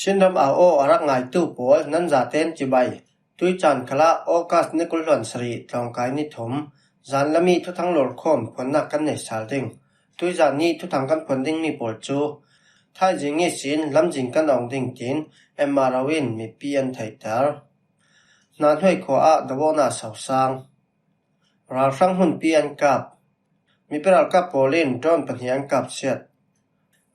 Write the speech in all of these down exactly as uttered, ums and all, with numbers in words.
Chin ram au aw a rak ngaitu pawl nan zaten cibai. Tuicaan khalah August ni kul hluan sarih tlawngkai ni thum, zanlami thuthang lawrkhawm phuannak kan nei sal ding. Tuizan ni thuthang kan phuan dingmi pawl cu thaizing ihsin lamzin kan awng ding tiin M R O in mipi an theihter. Hnahnuai khua ah dawawkna sosang. Ralhrang hmunpi an kap. Mipi ralkap pawl in drone pahnih an kap siat.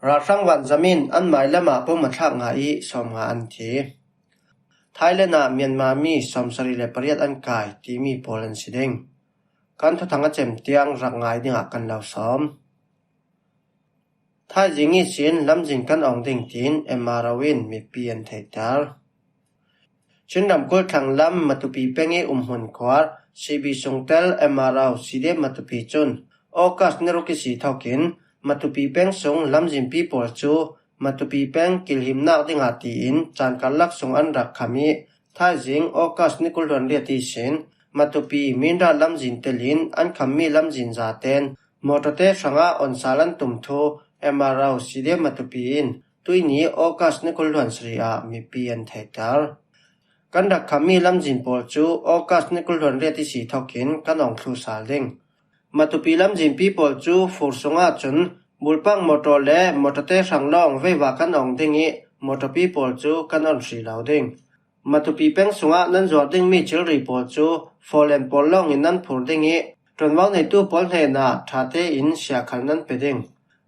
Ralhrang vanzam in an mailam ah bom a thlak ngai ih sawmnga an thi. Thailand ah Myanmar mi sawmsarih le pariat an kai timi pawl an si ding. Kan thuthang a cem tiang rak ngai dingah kan lo sawm. Thaizing ihsin lamzin kan awng ding tiin M R O in mipi an theihter. Chin ramkulh thlanglam Matupi peng ih umhmun khuar C B sungtel M R O C D F Matupi cun August ni ruk ihsi thokin Matupi peng sung lamzinpi pawl cu Matupi peng kilhimnak dingah tiin caan karlak sung an rak kham ih thaizing August ni kul hluan riat ihsin Matupi Mindat lamzin telin an khammi lamzin zaten mawṭawte hrangah awnsal an tum thu M R O C D F Matupi in tuihni August ni kul hluan sarih ah mipi an theihter. Kan rak khammi lamzin pawl cu August ni kul hluan riat ihsi thokin kan awng thlu sal ding. Matupi lamzinpi pawl cu fur sungah cun bulpang mawṭaw le mawṭawte hrang lawng veiva kan awng ding ih mawṭawpi pawl cu kan awn hrih lo ding. Matupi peng sungah nan zuar dingmi thilri pawl cu fawlen pawl lawngin nan phur ding ih ṭuanvo neitu pawl hnenah ṭhate in siah khal nan pe ding.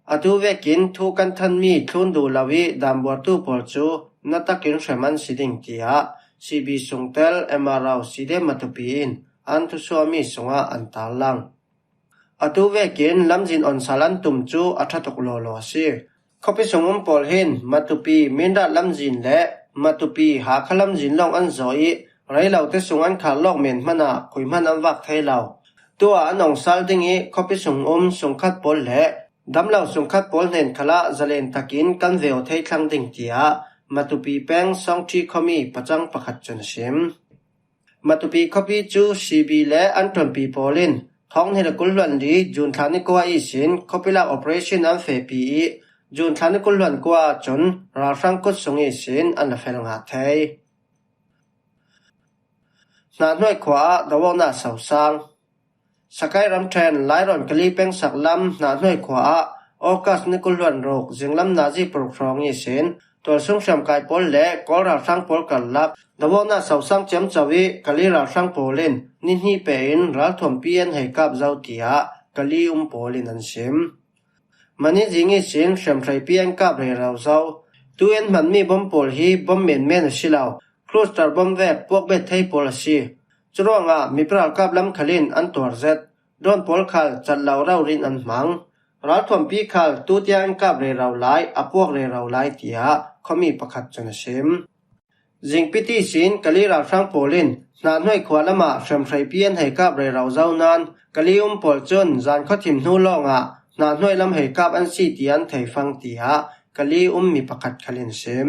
Atu vekin thu kan thanmi thlun duh lo ih dambuartu pawl cu na takin hrem an si ding, tiah C B sungtel M R O C D F Matupi in an thusuahmi sungah an tarlang. Atu vekin lamzin awnsal an tum cu a ṭha tuk lawlaw a si. Khuapi sung um pawl hin Matupi Mindat lamzin le Matupi Hakha lamzin lawng an zaw ih reilote sung an khar lawk men hmanah khui hman an vak thei lo. Tuah an awngsal ding ih khuapi sung um sungkhat pawl le damlo sungkhat pawl hnen khalah zalen takin kan veu thei thlang ding, tiah Matupi peng Sawngṭhi khuami pacang pakhat cun a sim. Matupi khuapi cu C B le an ṭuanpi pawl in thawng hnih le kul hluan li June thla ni kua ihsin khuapi lak operation an fehpi ih June thla ni kul hluan kua ahcun ralhrang kut sung ihsin an la fel ngah thei. Hnahnuai khua ah dawawkna sosang. Sakai ramṭhen Lairawn Kali pengsak lam Hnahnuai khua ah August ni kul hluan ruk zinglam nazi paruk hrawng ihsin tualsung hriamkai pawl le Kawl ralhrang pawl karlak dawawkna sosang ciamco ih Kali ralhrang pawl in nihnih peh in ralthuampi an hei kap zo, tiah Kali um pawl in an sim. Mani zing ihsin hriamhreipi an kap rero zo. Tu an hmanmi bom pawl hi bom menmen a si lo, cluster bom vek puak bet thei pawl a si. Curuangah mipi ralkap lam khal in an tuar zet. Drone pawl khal cat lo rori in an hmang. Ralthuampi khal tutiang an kap rero lai, a puak rero lai, tiah khuami pakhat cun a sim. Zingpit ihsin Kali ralhrang pawl in Hnahnuai khua lamah hriamhreipi an hei kap rero zo nain Kali um pawl cun zan khuathim hnu lawngah Hnahnuai lam hei kap an si ti an thei fang, tiah Kali um mi pakhat khal in sim.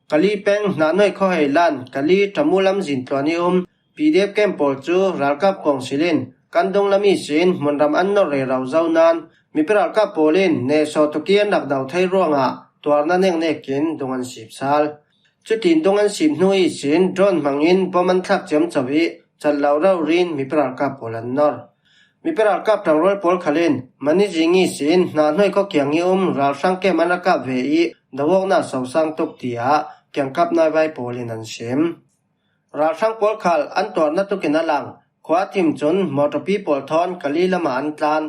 Kali peng Hnahnuai khuahei lan Kali Ṭamu lamzin tluan ih um P D F camp pawl cu ralkap kawngsil in kan dunglam ihsin hmunram an nor rero zo nain mipi ralkap pawl in nehsawh tuk ih an rak do thei ruangah tuarna neknek in dung an sip sal. Cutin dung an sip hnu ihsin drone hmangin bom an thlak ciamco ih cat lo rori in mipi ralkap pawl an nor. Mipi ralkap ṭangrual pawl khal in mani zing ihsin Hnahnuai khuakiang ih um ralhrang camp an rak kap ve ih dawawkna sosang tuk, tiah kiangkap naivai pawl in an sim. Ralhrang pawl khal an tuarna tukin a lang. Khua a thim cun mawṭawpi pawl thawn Kali lamah an tlan.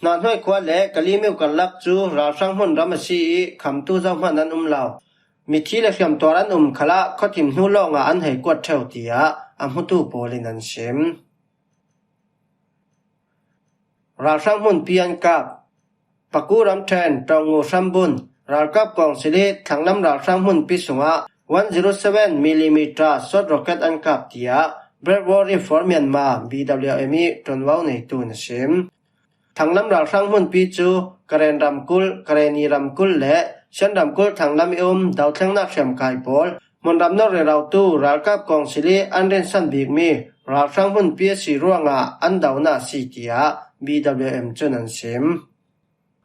Hnahnuai khua le Kali meuh karlak cu ralhrang hmunram a si ih khamtu zohman an um lo. Mithi le hriamtuar an um khalah khuathim hnu lawngah an hei kuat ṭheu, tiah a hmutu pawl in an sim. Ralhrang hmunpi an kap. Paku ramṭhen Ṭawngngu hrambun ralkap kawngsil ih thlanglam ralhrang hmunpi sungah one zero seven millimeter short rocket an kap, tiah Brave War Reform Myanmar, B W M ih ṭuanvo neitu in a sim. Thlanglam ralhrang hmunpi cu Karen ramkulh, Karenni ramkulh le Shan ramkulh thlanglam ih um dothlengnak hriamkai pawl, hmunram nor rerotu ralkap kawngsil ih an rinsan bikmi ralhrang hmunpi a si ruangah an donak a si, tiah B W M cun an sim.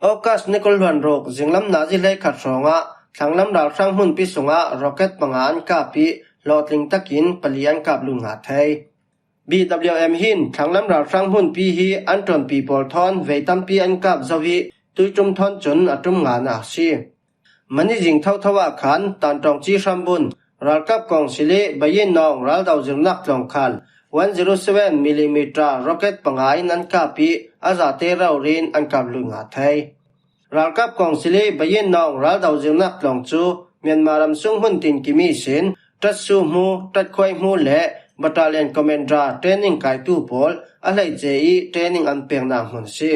August ni kul hluan ruk zinglam nazi hleikhat hrawngah thlanglam ralhrang hmunpi sungah rocket panga an kap ih hlawhtling takin pali an kap lut ngah thei. B W M hin thlanglam ralhrang hmunpi hi an ṭawnpi pawl thawn vei tampi an kap zo ih tuiṭum thawn cun a ṭum ngahnak a si. Mani zing thotho ah khan Tanṭawngci hrambun ralkap kawngsil ih Bayin Nawng raldo zirnak tlawng khal one zero seven millimeter rocket panga in an kap ih a zate rori in an kap lut ngah thei. Ralkap kawngsil ih Bayin Nawng raldo zirnak tlawng cu Myanmar ram sung hmun tinkim ihsin Ṭatsu hmu, Ṭatkhuai hmu le Battalion Commander training kaitu pawl a hleice ih training an peknak hmun a si.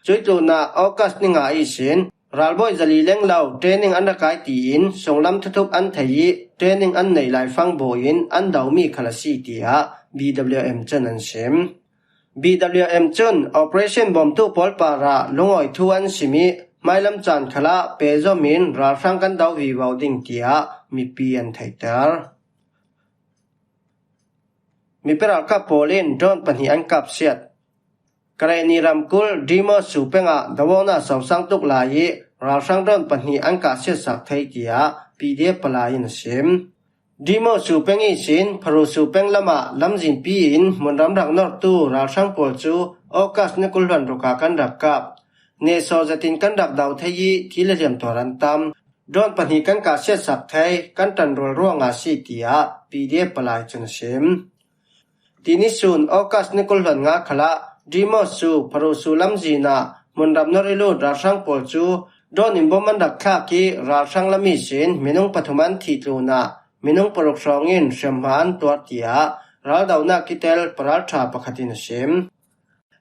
Cuih tlunah August ni nga ihsin ralbawi zali lenglo training an ra kai tiin sunglam thuthup an thei ih training an neih laifang bawh in an domi khal a si, tiah B W M cun an sim. B W M cun operation bawmtu pawl parah lungawi thu an sim ih hmailam caan khalah pehzom in ralhrang kan do vivo ding, tiah mipi an theihter. Mipi ralkap pawl in drone pahnih an kapsiat. Karenni ramkulh Dimo Su pengah doawknak sosang tuk lai ih ralhrang drone pahnih an kah siatsak thei, tiah P D F palai in a sim. Dimo Su peng ihsin Pharu Su peng lamah lamzinpi in hmunram rak nortu ralhrang pawl cu August ni kul hluan ruk ah kan rak kap. Nehsaw zetin kan rak do thei ih thi le hliam tuar an tam. Drone pahnih kan kah siatsak thei, kan ṭanrual ruangah a si, tiah P D F palai cun a sim. Tini sun August ni kul hluan nga khalah Dimo Su, Pharu Su lamzin ah hmunram nor ih lut ralhrang pawl cu drone in bom an rak thlak ih ralhrang lam ihsin minung pathum an thih tlunah minung paruk hrawng in hriamhma an tuar, tiah raldonak kitel paralṭha pakhat in a sim.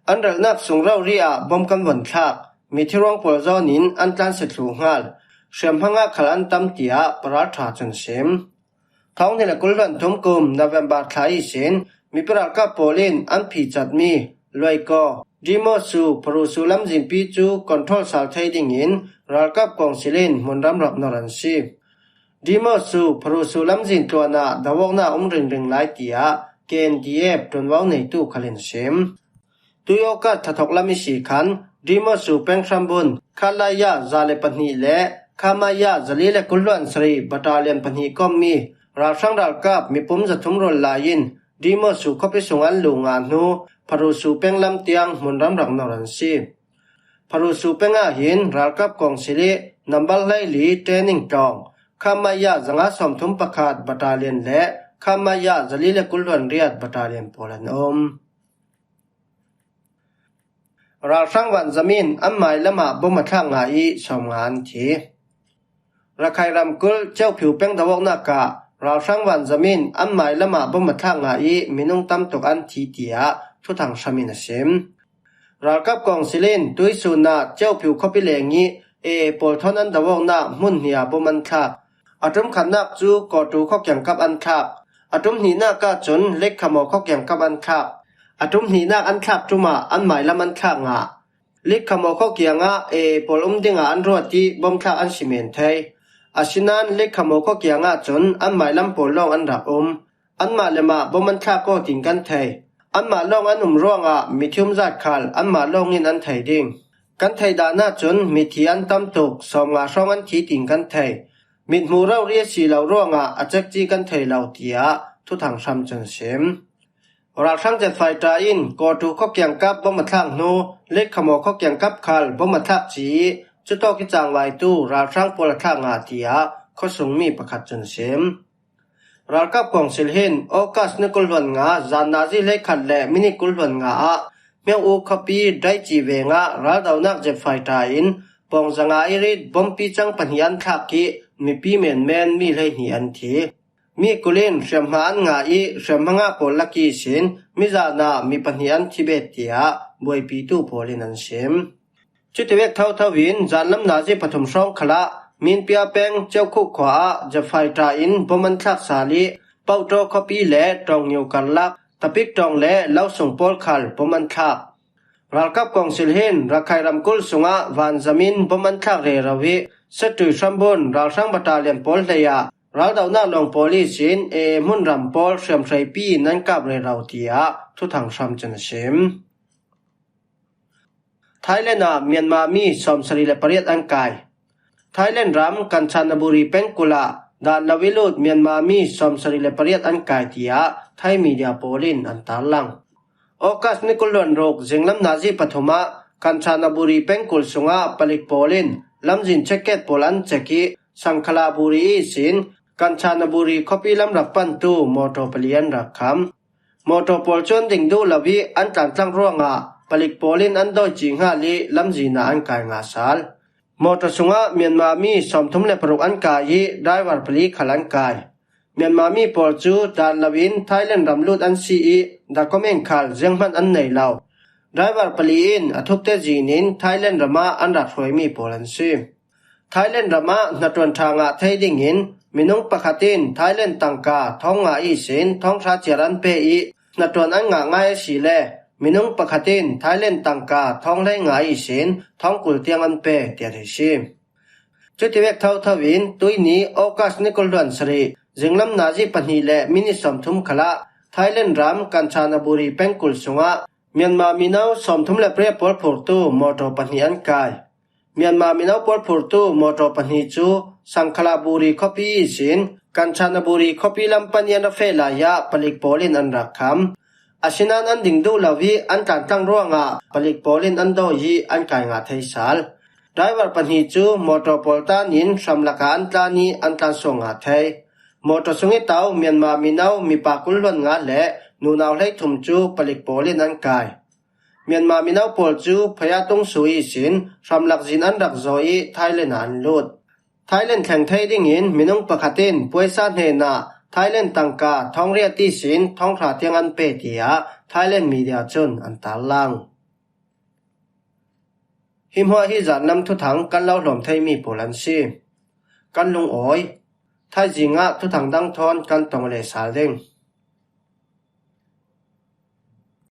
An relnak sung rori ah bom kan von thlak. Mithi ruang pawl zawn in an tlansia thluh hngal. Hriamhma ngah khal an tam, tiah paralṭha cun a sim. Thawng hnih le kul hluan thum kum November thla ihsin mipi ralkap pawl in an phicatmi Luaikaw, Dimo Su, Pharu Su lamzinpi cu control sal thei dingin ralkap kawngsil in hmunram rak nor an si. Dimo Su, Pharu Su lamzin tluan ah doawknak a um ringring lai, tiah K N D F ṭuanvo neitu khal in a sim. Tui August tha thawk lam ihsi khan Dimo Su peng hrambun Khalaya za le pahnih le Khamaya zali le kul hluan sarih battalion pahnih kommi ralhrang ralkap mipum zathum rual lai in Dimo Su khuapi sung an luh ngah hnu Pharu Su peng lam tiang hmunram rak nor an si. Pharu Su peng ah hin ralkap kawngsil ih number hleili training tlawng Khamaya zanga sawmthum pakhat battalion le Khamaya zali le kul hluan riat battalion pawl an um. Ralhrang vanzam in an mailam ah bom a thlak ngah ih sawmnga an thi. Rakhine ramkulh Kyaukphyu peng doawknak ah ralhrang vanzam in an mailam ah bom a thlak ngah ih minung tam tuk an thi, tiah thuthang hram in a sim. Ralkap kawngsil in tuisun ah Kyaukphyu khuapi leng ih A A pawl thawn an doawknak hmun hnih ah bom an thlak. A ṭum khatnak cu Kawtu khuakiang kap an thlak. A ṭum hnihnak ah cun Likhamo khuakiang kap an thlak. A ṭum hnihnak an thlak ṭum ah an mailam an thlak ngah. Likhamo khuakiang ah A A pawl um dingah an ruat ih bom thlak an si men thei. Asinain Likhamo khuakiang ah cun an mailam pawl lawng an rak um. Anmah le mah bom an thlak aw tiin kan thei. Anmah lawng an um ruangah mithium zat khal anmah lawng in an thei ding. Kan theih dan ahcun mithi an tam tuk, sawmnga hrawng an thi tiin kan thei. Mithmuh rori a si lo ruangah a cekci kan thei lo, tiah thuthang hram cun a sim. Ralhrang jet fighter in Kawtu khuakiang kap bom a thlak hnu, Likhamo khuakiang kap khal bom a thlak ci ih cutawk ih cangvaitu ralhrang pawl a thlak ngah, tiah khuasungmi pakhat cun a sim. Ralkap kawngsil hin August ni kul hluan nga zan nazi hleikhat le minit kul hluan nga ah Hmyo U khuapi Daici veng ah raldonak jet fighter in pawng zanga ih rit bompi cang pahnih an thlak ih mipi menmen mi hleihnih an thi. Mi kul in hriamhma an ngah ih hriamhma ngah pawl lak ihsin mizan ah mi pahnih an thi bet, tiah buaipitu pawl in an sim. Cutivek thotho in zanlam nazi pathum hrawng khalah Minpia peng Ceukhuk khua ah jet fighter in bom an thlak sal ih Pohtaw khuapi le Tawngnyo karlak Tapik tawng le Lausung pawl khal bom an thlak. Ralkap kawngsil hin Rakhine ramkulh sungah vanzam in bom an thlak rero ih Satui hrambun ralhrang battalion pawl hleiah raldonak lawng pawl ihsin A A hmunram pawl hriamhreipi in an kap rero, tiah thuthang hram cun a sim. Thailand ah Myanmar mi sawmsarih le pariat an kai. Thailand ram Kanchanaburi pengkul ah dan lo i lut Myanmar mi sawmsarih le pariat an kai, tiah Thai media pawl in an tarlang. August ni kul le ruk zinglam nazi pathum ah Kanchanaburi pengkul sungah palik pawl in lamzin check gate pawl an check ih, Sangkhalaburi ihsin Kanchanaburi khuapi lam rak pantu mawtaw pali an rak kham. Mawtaw pawl cu an ding duh lo ih an tlantlang ruangah palik pawl in an dawi cih hngal ih lamzin ah an kai ngah sal. Mawtaw sungah Myanmar mi sawmthum le paruk an kai ih driver pali khal an kai. Myanmar mi pawl cu dan loin Thailand ram lut an si ih document khal zianghman an nei lo. Driver pali in a thupte zinin Thailand ram ah an rak hruaimi pawl an si. Thailand ram ah hnaṭuan ṭha ngah thei dingin minung pakhat in Thailand tangka thawng nga ihsin thawng hra ciar an pe ih, hnaṭuan an ngah ngai asile minung pakhat in Thailand tangka thawng hlei nga ihsin thawng kul tiang an pe, tiah theih si. Cutivek thotho in tuihni August ni kul le sarih zinglam nazi pahnih le minit sawmthum khalah Thailand ram Kanchanaburi pengkul sungah Myanmar mino sawmthum le pariat pawl phurtu mawtaw pahnih an kai. Myanmar mino pawl phurtu mawtaw pahnih cu Sangkhalaburi khuapi ihsin Kanchanaburi khuapi lam pan ih an rak feh lai ah palik pawl in an rak kham. Asinain an ding duh lo ih an tlantlang ruangah palik pawl in an dawi ih an kai ngah thei sal. Driver pahnih cu mawtaw pawl tan in hramlak ah an tlan ih an tlansuak ngah thei. Mawtaw sung ih to Myanmar mino mipa kul le nga le nunau hleithum cu palik pawl in an kai. Myanmar mino pawl cu Phaya Tung Su ihsin hramlak zin an rak zaw ih Thailand ah an lut. Thailand thleng thei dingin minung pakhat in puaisa hnenah Thailand tangka thawng riat ihsin thawng hra tiang an pe, tiah Thailand media cun an tarlang. Hi hmuah hi zan lam thuthang kan lo hlawm theimi pawl an si. Kan lungawi. Thaizing ah thuthang dang thawn kan tong le sal ding.